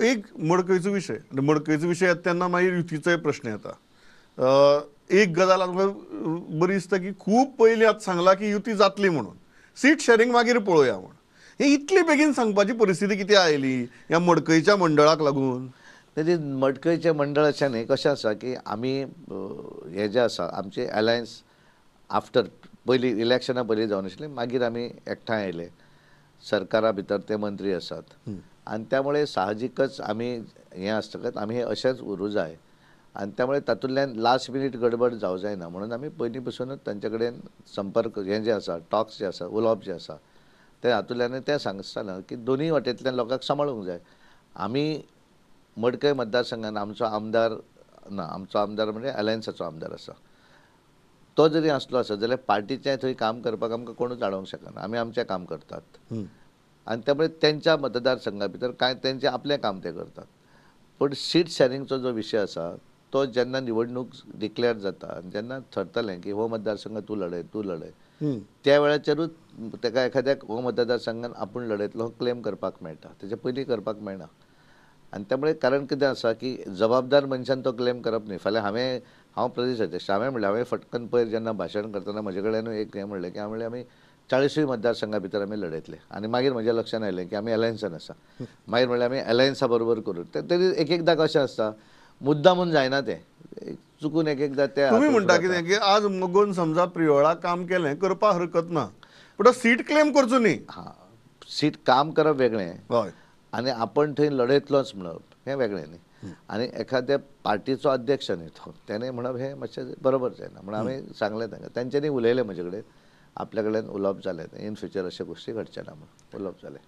एक मडकयचो विशय आनी मडकयचो विशय येता तेन्ना मागीर युतीचोय प्रश्न येता. एक गजाल आमकां बरी दिसता की खूब पयलीं आतां सांगलां की युती जातली म्हणून, सीट शेअरिंग मागीर पळोवया म्हूण. हे इतली बेगीन सांगपाची परिस्थिती कितें आयली ह्या मडकयच्या मंडळाक लागून? तेजी मडकयचें मंडळ अशें न्ही, कशें आसा की आमी हें जें आसा आमचें अलायन्स आफ्टर पयलीं इलेक्शना पयलीं जावन आशिल्लें, मागीर आमी एकठांय आयले, सरकारा भितर ते मंत्री आसात आनी त्यामुळे साहजिकच आमी हें आसतकच आमी हें अशेंच उरूं जाय आनी त्यामुळे तातूंतल्यान लास्ट मिनीट गडबड जावं जायना म्हणून आमी पयलीं पसूनच तांचे कडेन संपर्क हें जें आसा, टॉक्स जे आसा, उलोवप जें आसा तें हातूंतल्यान तें सांगतना की दोनूय वाटेंतल्यान लोकांक सांबाळूंक जाय. आमी मडकय मतदारसंघान आमचो आमदार ना, आमचो आमदार म्हणजे अलायन्साचो आमदार आसा, तो जरी आसलो आसत जाल्यार पार्टीचें थंय काम करपाक आमकां कोणूच आडोवंक शकना, आमी आमचें काम करतात आनी त्यामुळे तेंच्या मतदारसंघा भितर कांय तेंचें आपलें काम ते करतात. पूण सीट शॅरिंगचो जो विशय आसा तो जेन्ना निवडणूक डिक्लेअर जाता आनी जेन्ना थरतलें की हो मतदारसंघ तूं लडय तूं लडय, त्या वेळाचेरूच ताका एखाद्याक हो मतदारसंघान आपूण लडयतलो हो क्लेम करपाक मेळटा, तेच्या पयलीं करपाक मेळना. आनी त्यामुळे कारण कितें आसा की जबाबदार मनशान तो क्लेम करप न्ही. फाल्यां हांव प्रदेश अध्यक्ष, हांवें म्हणलें, हांवें फटकन पयर जेन्ना भाशण करतना म्हजे कडेन एक हें म्हणलें की हांवें म्हणलें आमी 40 मतदारसंघा भितर आमी लडयतले आनी मागीर म्हज्या लक्षान आयलें की आमी अलायन्सान आसा, मागीर म्हणलें आमी अलायन्सा बरोबर करूं. तरी एक एकदां कशें आसता मुद्दामून जायना तें, चुकून एक एकदां तें. तुमी म्हणटा कितें की आज मगोन समजा प्रियोळा काम केलें करपाक हरकत ना, पूण सीट क्लेम करचो न्ही. हां, सीट काम करप वेगळें हय आनी आपण थंय लडयतलोच म्हणप हें वेगळें न्ही, आनी एखाद्या पार्टीचो अध्यक्ष न्ही तो, तेणें म्हणप हें मातशें बरोबर जायना. म्हणून हांवें सांगलें तांकां, तेंच्यांनी उलयलें म्हजे कडेन, आपल्या कडेन उलोवप जालें, इन फ्युचर अश्यो गोश्टी घडचें ना म्हणून उलोवप जालें.